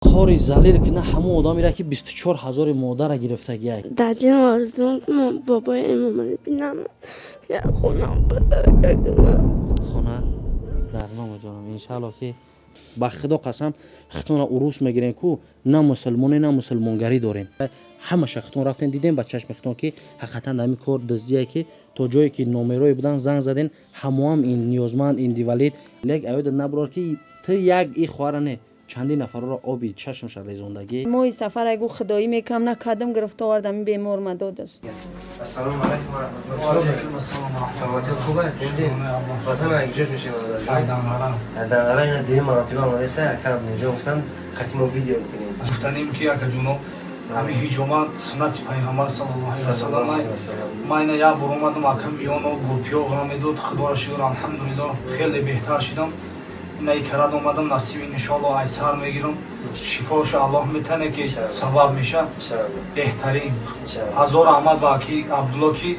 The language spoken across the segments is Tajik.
Кори залил кина ҳамон одамеро, ки 24 ҳазори модара гирифтагиай. Дар дилам орзуам, бобои Эмомалӣ бинам, як хонам падарака кунам. Хона дар нома, ҷонам, иншаалло, ки ба худо қасам, хитона урус мегирем ку, на мусулмоне, на мусулмонгарӣ дорем. Ҳамаша хитон рафтем, дидем ба чашми хитон, ки ҳақиқатан дар ҳамин кор дуздие, ки то ҷое ки номерое будан, занг заден, ҳамоам ин ниёзманд, инвалид. Лек аёдат набурор, ки ту як и хоҳара не, чандин нафарро оби чашмша резондагӣ. Моҳи сафар айгу худоӣ мекам накардам, гирифта овардам, ин бемор ма додаш. Ассалому алайкум ва раҳматуллоҳ. Саломатият хуб аст? Ватан якҷош мешавем, бародарҷон. Данғара ина дуюм маротиба омадаеса, ака Абдулҷон гуфтанд, хати мо видео кунем. Гуфтанем, ки акаҷоно, ҳамин ҳиҷома суннати Пайғамбар саллаллоҳу алайҳи васаллам. Ман ина як бор омадам, ака миёно гурпиё ғам медод. Худоро шукр, алҳамдулиллоҳ, хеле беҳтар шидам. Ина икарат омадам, насиби иншоаллоҳ айсар мегирам. Шифоша Аллоҳ метане, ки сабаб меша беҳтарин. Ҳазор раҳмат ба аки Абдулло, ки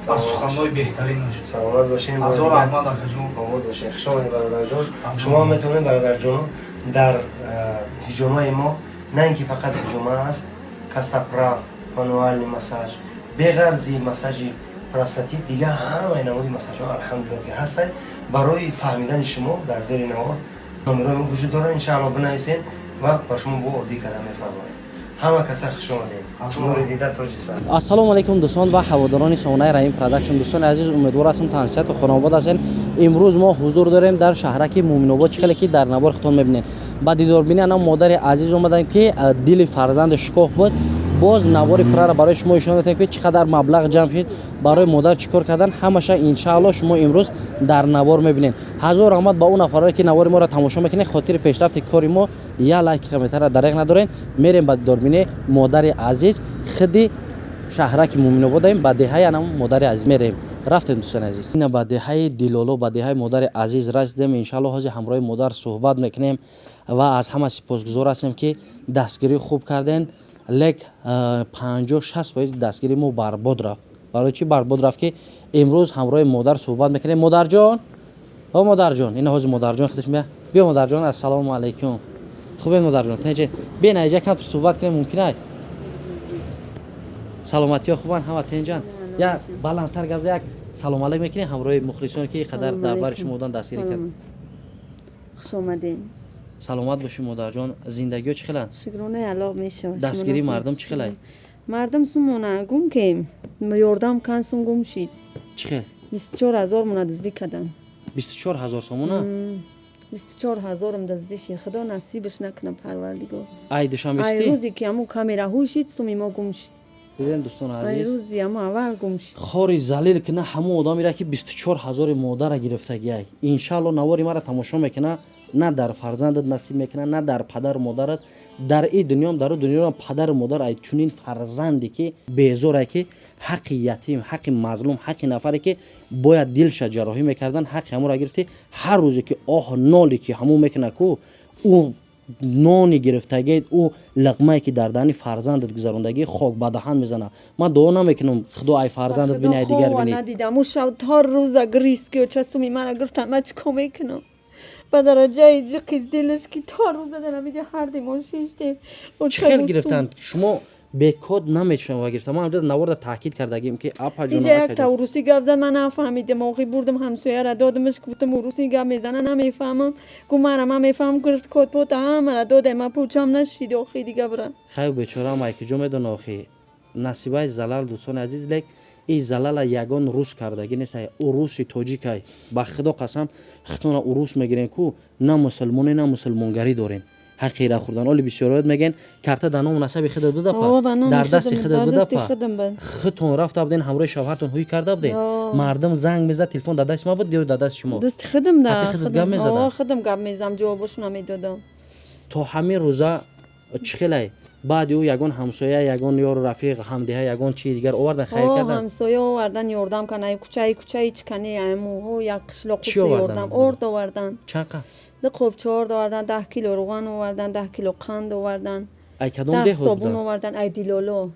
аз суханҳои беҳтаринаш. Саломат бошем. Ҳазор раҳмат, акаҷон. Обод бошед. Хуш омадед, бародарҷон. Шумо метавонед, бародарҷоно, дар ҳиҷомаи мо на ин ки фақат ҳиҷома аст, костоправ, мануальный массаж, беғарзи массажи простатит, дига ҳамаи намуди массажҳо, алҳамдулилло, ки ҳастанд. Барои фаҳмидани шумо дар зери навор номерои мо вуҷуд дорад, иншаалло, бинависед ва ба шумо бо оддӣ карда мефаҳмонем. Ҳама каса хуш омадед, нури дида, тоҷи сар. Ассалому алайкум, дӯстон ва ҳаводорони сомонаи Раҳим Продакшн. Дӯстони азиз, умедвор ҳастам, тансиҳату хонобод ҳастед. Имрӯз мо ҳузур дорем дар шаҳраки Муъминобод. Чӣ хеле ки дар навори худтон мебинед, ба дидорбини ана модари азиз омадем, ки дили фарзанду шикоф буд. Боз навори пуррара барои шумо ишон метавем, ки чӣ қадар маблағ ҷамъ шуд, барои модар чӣ кор кардан. Ҳамаша, иншаалло, шумо имрӯз дар навор мебинед. Ҳазор раҳмат ба он нафарое, ки навори моро тамошо мекунед. Хотири пешрафти кори мо як лайки, комментара дареғ надоред. Мерем ба дидорбини модари азиз. Хиди шаҳраки Муъминободаем, ба деҳаи анам модари азиз мерем. Рафтем, дӯстони азиз. Ина ба деҳаи Дилоло, ба деҳаи модари азиз расидем. Иншаалло, ҳозир ҳамроҳи модар суҳбат мекунем ва аз ҳама сипосгузор ҳастем, ки дастгирӣ хуб кардем. Лек 50-60% дастгирии мо барбод рафт. Барои чӣ барбод рафт? Ки имрӯз ҳамроҳи модар суҳбат мекунем. Модарҷон, о модарҷон, ина ҳозир модарҷон худаш мея. Биё, модарҷон. Ассалому алайкум. Хубе, модарҷон? Тенҷе? Биен, айҷа камтар суҳбат кунем, мумкин ай? Саломатиҳо хубанд, ҳама тенҷан? Я баландтар гап, як салом алайк мекунем ҳамроҳи мухлисоне, ки қадар дар бари шумо будан, дастгирӣ кард. Хуш омадем. Саломат бошӣ, модарҷон. Зиндагиҳо чӣ хеланд? Шукронаи Аллоҳ, мешавад. Дастгирии мардум чӣ хелай? Мардум сумона гум ки ёрдам кан, сум гум шид. Чӣ хел? 24 ҳазор мона дуздӣ кардам. 24 ҳазор сомона? 24 ҳазорам дуздӣ шид. Худо насибаш накунад, Парвардигор. Ай Ай Душанбестӣ? Рӯзе ки ҳамун камераҳо шид, суми мо гум шид. Дидем, дӯстони Ай азиз. рӯзи ҳамун аввал гум шид. Хори залил кина ҳамон одамеро, ки 24 ҳазори модара гирифтагиай. Иншаалло, навори мара тамошо мекуна, на дар фарзандат насиб мекуна, на дар падару модарат, дар и дунём, дар дунёам падару модар ай чунин фарзанде, ки безорае, ки ҳаққи ятим, ҳаққи мазлум, ҳаққи нафаре, ки бояд дилша ҷарроҳӣ мекардан, ҳаққи ҳамонро гирифтӣ. Ҳар рӯзе ки оҳ ноли ки ҳамон мекуна ку, ӯ нони гирифтагӣ, ӯ лиқмае, ки дар даҳани фарзандат гузарондагӣ, хок ба даҳан мезана. Ман дуо намекунам, Худо ай фарзандат бини, ай дигар бини. Надидам. Ӯ шав то рӯза грист, ки оча, суми мара гирифтан, ман чӣ кор мекунам? Ба дараҷаи ҷиқиз дилаш, ки то рӯза дар ҳамиҷа ҳарди мо шиштем. Чӣ хел гирифтанд? Шумо бекод намешава гирифтан. Ман ҳамҷо наворда таъкид кардагим, ки апаҷон. Иҷа як та урусӣ гап зад, ман нафаҳмидам. Охи бурдам, ҳамсояра додамаш, гуфтам, урусӣ гап мезана, намефаҳмам. Гу мара ман мефаҳмам. Гирифт, кодпота ҳамара дода, ман пулчам нашид. Охи дига бира. Хайр, бечораам айкиҷо медона, охи насибаи залал. Дӯстони азиз, лек и залала ягон рус кардагӣ нестай, уруси тоҷикай. Ба худо қасам, хитона урус мегирем ку, на мусулмоне, на мусулмонгарӣ дорем. Ҳақира хӯрдан. Оли бисёроят мегӯян, карта дар ному насаби худат буда па, дар дасти худат буда па. Худтон рафта буден, ҳамроҳи шавҳартон ҳуй карда буден. Мардум занг мезад, телефон дар дасти ма буд ё дар дасти шумо? Дасти худам. Қати худат гап мезадам? Худам гап мезадам, ҷавобошона медодам. То ҳамин рӯза чӣ хелай? Баъди ӯ ягон ҳамсоя, ягон ёру рафиқ, ҳамдиҳа, ягон чизи дигар овардан, хайр кардан? Ҳамсоя овардан, ёрдам кан. Ай кӯчаи кӯчаи чикани аймуҳо як қишлоқу Чӣ овардан? Ёрдам орд овардан. Чанд қа? Ду қопча орд овардан, 10 кило руған овардан, 10 кило қанд овардан. Ай кадом 10 деҳот собун будан? Овардан ай Дилоло,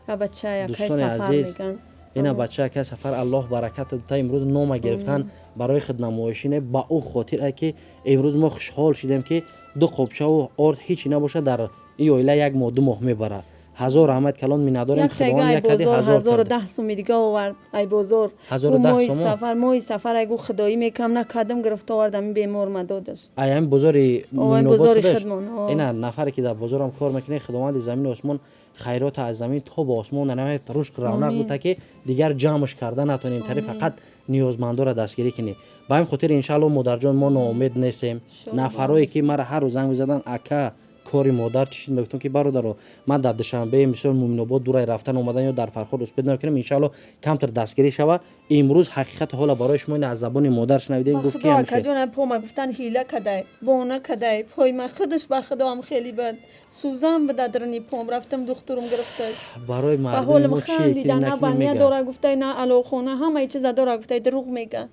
я бача якай Дӯстони Сафар азиз, меган. Ина бача яка Сафар, Аллоҳ баракат та. Имрӯз нома гирифтан барои худнамоишӣ не, ба ӯ хотир ай, ки имрӯз мо хушҳол шидем, ки Ду қопчаву орд ҳечи набошад, дар ин оила як моҳ, 2 моҳ мебарад. Ҳазор раҳмат калон, миннатдорем. Як тайга Худованд ай як кади бозор ҳазор ҳазору карда. даҳ суми дига овард ай бозор. Ҳазору Гу даҳ моҳи сомон? сафар, моҳи сафар, ай гу худоӣ мекам накардам, гирифта овардам, ин бемор ма додаш. Ай ҳамин бозори Ой, Муинобод бозори худаш? худмон, о. Ина нафаре ки дар бозорам кор мекунед, Худованди замину осмон хайрота аз замин то ба осмон намояд, рушд, равнақ Омин. бута, ки дигар ҷамъш карда натонем, тари фақат ниёзмандора дастгирӣ кунӣ. Ба ҳамин хотир, иншаалло, модарҷон, мо ноумед нестем. Нафарое ки мара ҳар рӯз занг мезадан, ака, кори модар чӣ шид, мегуфтам, ки бародаро, ман дар Душанбе, мисол, Муминобод дурай рафтан омадан ё дар Фархор успед намекунам. Иншаалло, камтар дастгирӣ шава. Имрӯз ҳақиқати ҳола барои шумо ин аз забони модар шунавидем, гуфт ки Худо ҳамин хел. Акаҷон, ай пома гуфтан ҳила кадай, бона кадай пои ма худаш. Ба худоам, хеле бад сӯзан буда дарни пом, рафтам духтурум гирифташ. Барои Ба мардуми ҳолам мо чие ки хандида, на накунӣ бания мегӯянд. дора гуфтай, на алохона, ҳамаи чиза дора гуфтай, дурӯғ мега.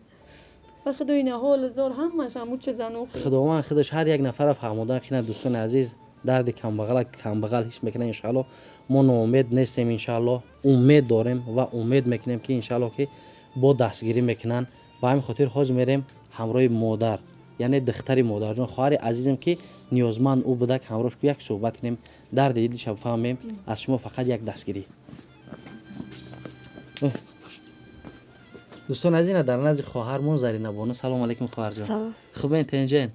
Ба худо, ина ҳоли зор ҳамаш ҳаму чизану. Худованд худаш ҳар як нафара фаҳмодан қина. Дӯстони азиз, дарди камбағала камбағал ҳис мекунад. Иншаалло, мо ноумед нестем, иншаалло, умед дорем ва умед мекунем, ки иншаалло, ки бо дастгирӣ мекунанд. Ба ҳамин хотир ҳозир мерем ҳамроҳи модар, яъне духтари модарҷон, хоҳари азизем, ки ниёзманд ӯ будак, ҳамроҳш як суҳбат кунем, дарди дилша фаҳмем. Аз шумо фақат як дастгирӣ. Дӯстон азиз, ина дар назди хоҳармон Заринабону. Салом алейкум, хоҳарҷон. Салом. Хубен, тенҷен,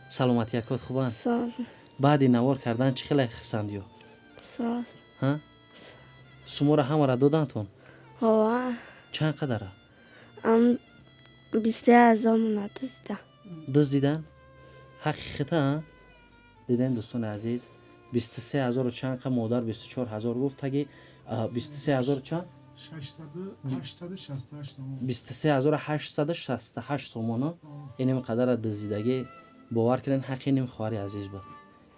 саломатиякот хубанд? Соз. Баъди навор кардан чӣ хеле хирсандиё? Соз. Ҳа, сумора ҳамара додантон? Ҳова. Чанд қадара? Ам 21 000 мона дузда. Дуздидан ҳақиқата, а? Дидем, дӯстони азиз, 23 ҳазору чанд қа модар 24 000 гуфт, таги 23 ҳазору чанд? 868 сомон. 23 868 сомона. Иним қадара дуздидагӣ, бовар кунед, ҳаққи ним хоҳари азиз буд.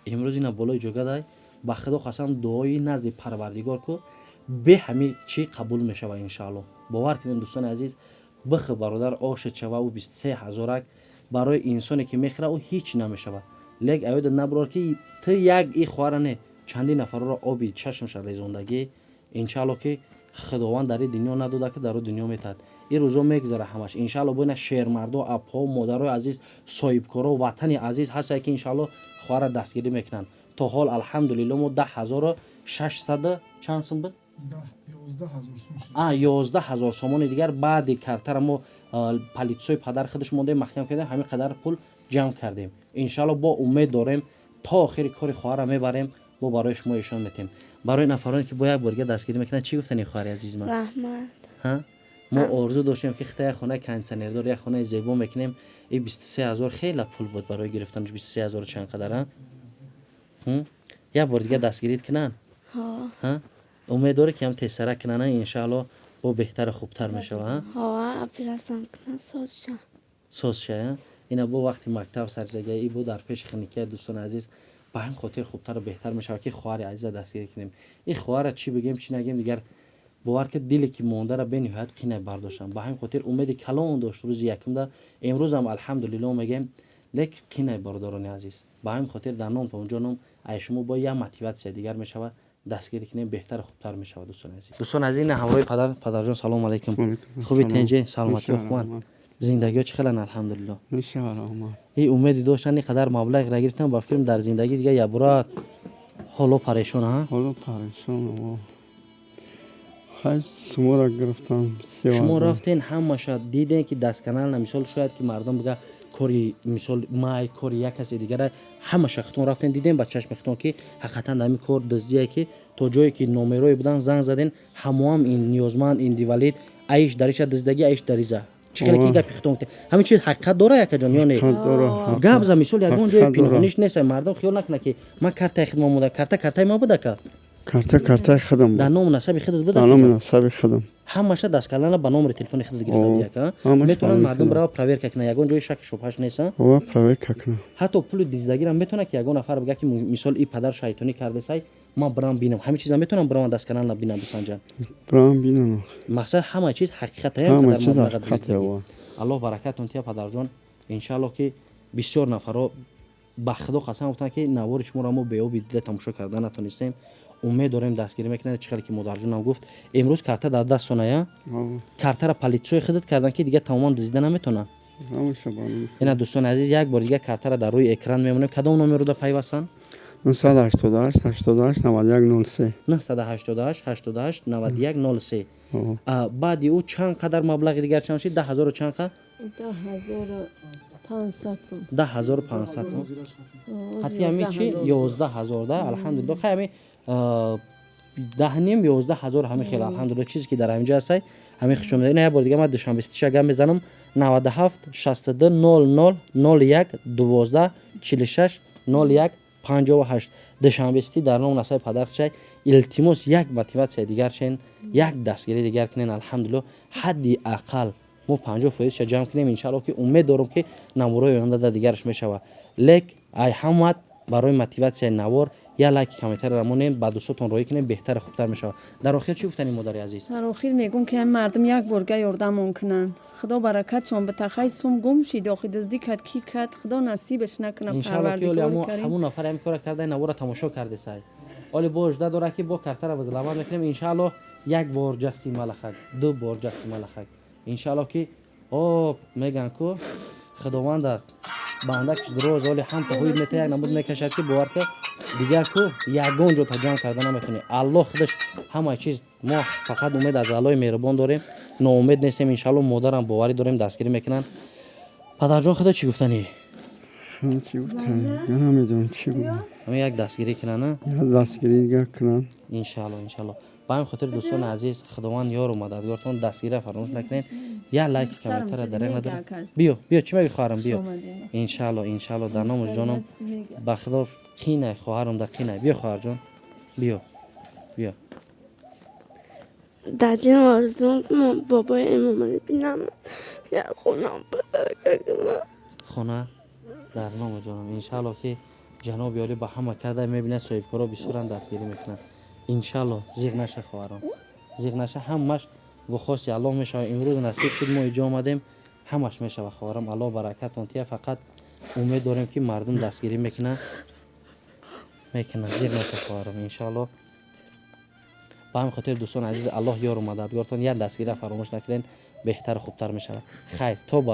Имрӯз ина болои ҷогадай. Ба худо қасам, дуои назди Парвардигор ку бе ҳами чӣ қабул мешава, иншаалло. Бовар кунед, дӯстони азиз, бихи бародар ошед шава, ӯ 23 ҳазорак барои инсоне ки мехӯра, ӯ ҳеҷ намешавад. Лек аёда набурор, ки ту як и хоҳара не, чандин нафарро оби чашмша резондагӣ. Иншаалло, ки Худованд дар ин дунё надода, ки дар ӯ дунё метаҳад. Ин рӯзо мегзара ҳамаш, иншаалло. Бо ина шермардо, апҳо, модарои азиз, соҳибкоро, ватани азиз ҳастае, ки иншаалло хоҳара дастгирӣ мекунанд. То ҳол, алҳамдулилло, мо даҳ ҳазору шашсаду чанд сум буд? 11 000 сум шуд. А, 11 000 сомони дигар баъди картара мо палитсои падар худаш мондем, маҳкам кардем, ҳамин қадар пул ҷамъ кардем. Иншаалло, бо умед дорем, то охири кори хоҳара мебарем, бо барои шумо ишон метем. Барои нафароне ки бо як борга дастгирӣ мекунанд, чӣ гуфтани, хоҳари азизи ман? Раҳмат. Ҳа, мо орзу доштем, ки хита як хонаи кондитсионердор, як хонаи зебо мекунем. И 23 000 хеле пул буд барои гирифтанаш, 23 ҳазору чанд қадар, а? Як бор дига дастгирит кунанд? Ҳо. Ҳа, умед дорӣ, ки ҳам тезтара кунанд, иншаалло, бо беҳтару хубтар мешава, а? Ҳо, апирасам кунан, соз ша. Соз ша. Ина бо вақти мактаб сарзагия и бо дар пеши хиникия. Дӯстони азиз, ба ҳамин хотир хубтару беҳтар мешавад, ки хоҳари азиза дастгирӣ кунем. Ин хоҳара чӣ бигем, чӣ нагем, дигар бовар ки диле ки мондара бениҳоят қинай бардоштам. Ба ҳамин хотир умеди калон дошт рӯзи якумда, имрӯзам алҳамдулилло мегем, лек қинай, бародарони азиз. Ба ҳамин хотир дар ном онҷо ном ай шумо бо як мотиватсия дигар мешавад, дастгирӣ кунем, беҳтару хубтар мешавад. Дӯстони азиз, дӯстони азиз, ина ҳамроҳи падар. Падарҷон, салому алайкум. Хуби, тенҷе, саломатӣ, хубан, зиндагиҳо чӣ хелан, алҳамдулилло? И умеди доштан, ин қадар маблағ гирифтам, ба фикрам, дар зиндагӣ дига ябура ҳоло парешон, а? Ҳоло парешон. Хай, шуморо гирифтам. Шумо рафтен, ҳамаша дидем, ки дастканал на, мисол, шояд ки мардум бига, кори, мисол, май кори як касе дигара. Ҳамаша худтон рафтен, дидем ба чашми худтон, ки ҳақиқатан дар ҳамин кор дуздие, ки то ҷое ки номерое будан, занг заден, ҳамоам ин ниёзманд, индивалид, аиш дариша дуздагӣ, аиш дариза. Чӣ хеле ки гапи худтон гуфтем, ҳамин чиз ҳақиқат дора, якаҷон, ё не? Гап за, мисол, ягон ҷои пинҳониш нест, мардум хиёл накунад, ки ман картаи худмон буда, карта картаи ман буда ка? Карта картаи худам. Дар ному насаби худат буда? Дар ному насаби худам. Ҳамаша дасткалана ба номери телефони худат гирифта яка, метавонанд мардум бирава, проверка кунад, ягон ҷои шаки шубҳаш нест? Ова, проверка кунад. Ҳатто пули диздагирам метавонад, ки ягон нафар бига, ки мисол, и падар шайтонӣ кардесай, ман бирам бинам, ҳамин чиза метавонам бирам дастканала бинам, бисанҷам? Бирам бинам. Мақсад, ҳама чиз ҳақиқат. Ҳама чиз ҳақиқат. Аллоҳ баракатон тия, падарҷон. Иншааллоҳ, ки бисёр нафарҳо, ба худо қасам, гуфтанд, ки навори шуморо мо беоби дида тамошо карда натонистем. Умед дорем, дастгирӣ мекунад. Чӣ хеле ки модарҷонам гуфт, имрӯз карта дар дастона, я картара политсои худат кардан, ки дигар тамоман дуздида наметавонанд. Ҳамаша ба номи. Ина, дӯстони азиз, як бор дига картара дар рӯи экран мемонем. Кадом номерро да пайвастан? 988 88 91 03. 988 88 91 03. О. Баъди ӯ чанд қадар маблағи дигар чанд шид? 10 0-у чанд қа? 10 500 сум. 10 500 сум. Қатъи ҳами чи, 11 000 да. Алҳамдулилло, хай, ҳами даҳним, 11 000, ҳами хел, алҳамдулилло. Чизе ки дар ҳаминҷо ҳастай, ҳами хушомеда. Ина, як бор дига ман душанбестиша гап мезанам: 97 62 00 01 12 46 01 58. Душанбестӣ дар ном насаби падарчай. Илтимос, як мотиватсияи дигар шен, як дастгирии дигар кунен. Алҳамдулилло, ҳадди ақал мо 50 фоизша ҷамъ кунем, иншаалло, ки умед дорам, ки наворои оянда да дигараш мешавад. Лек ай ҳамат барои мотиватсияи навор як лайки, комментария рамонем, ба дӯстотон роҳӣ кунем, беҳтари хубтар мешавад. Дар охир чӣ гуфтани, модари азиз? Дар охир мегӯм, ки ҳами мардум як борга ёрдамон кунанд. Худо баракатшон битахай. Сум гум шид охи, дуздӣ кад, ки кад, худо насибаш накуна. Иншаалло, ки оли Парвардигори карим. ҳамун нафар ҳамин кора карда, навора тамошо кардесай, оли бо ожда дора, ки бо картара взломать мекунем, иншаалло. Як бор ҷасти малахак, ду бор ҷасти малахак, иншаалло, ки о меган ку худованда банда роз оли ҳам таҳуид мета, як намуд мекашад, ки бовар ка, дигар ку ягон ҷо та ҷамъ карда наметавонӣ. Аллоҳ худаш ҳамаи чиз. Мо фақат умед аз Аллоҳи меҳрубон дорем, ноумед нестем, иншаалло. Модарам боварӣ дорем, дастгирӣ мекунанд. Падарҷон, худо чӣ гуфтанӣ? Чӣ гуфтанӣ? Я намедонам, чӣ гӯям. Ҳамин як дастгирӣ кунанд, а? Як дастгирӣ дигар кунанд. Иншаалло, иншаалло. Ба ҳамин хотир, дӯстони азиз, Худованд ёру мададгортон. Дастгирия фаромӯш накунед, як лайки, комментара дар надорем. Биё, биё, чӣ мегӯи, хоҳарам? Биё, иншаалло, иншаалло. Дар ному ҷоном, ба Худо, қинай, хоҳарам, да қинай. Биё, хоҳарҷон, биё, биё. Дар дилам орзуам, бобои Эмомалӣ бинам, як хонам падарака кунам. Хона дар ному ҷонам. Иншаалло, ки ҷаноби олӣ ба ҳама карда мебинад. Соҳибкоро бисёран дастгирӣ мекунанд, иншаалло. Зиғ наша, хоҳарон, зиғ наша, ҳамаш бо хости Аллоҳ мешавад. Имрӯз насиб шуд, мо иҷо омадем, ҳамаш мешавад, хоҳарам. Аллоҳ баракатон тия. Фақат умед дорем, ки мардум дастгирӣ мекунанд, мекунанд. Зиғ наша, хоҳарам, иншаалло. Ба ҳамин хотир, дӯстони азиз, Аллоҳ ёру мададгортон. Як дастгирия фаромӯш накунед, беҳтару хубтар мешавад. Хайр, то